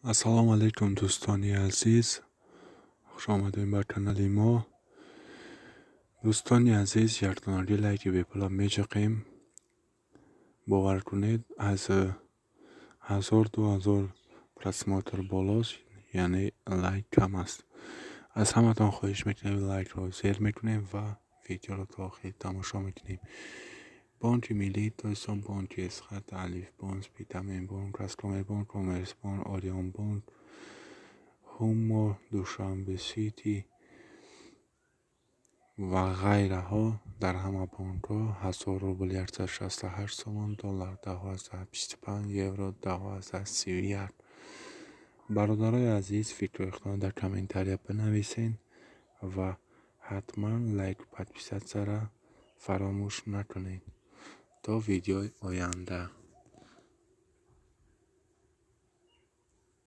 Ассалому алайкум, дӯстони азиз, хуш омадем ба канали мо. Дӯстони азиз, якдонаги лайки бепула мечақем. Бовар кунед, аз 1000, 2000 просмотр болост, яъне лайк кам аст. Аз ҳаматон хоҳиш мекунем, лайкро зер мекунем ва видеоро то охир тамошо мекунем. Бонки Миллии Тоҷикистон, Бонки Эсхат, Алифбонк, Спитаменбонк, Казкоммербонк, Коммерсбонк, Ориёнбонк, Ҳумо, Душанбе Сити ва ғайраҳо, дар ҳама бонкҳо 1000 рубл 168 сомон, доллар 10,25, евро 10,31. Бародарои азиз, фикрҳои худро дар комментария бинависед ва ҳатман лайку подписаться ра фаромӯш накунед. То видеои оянда.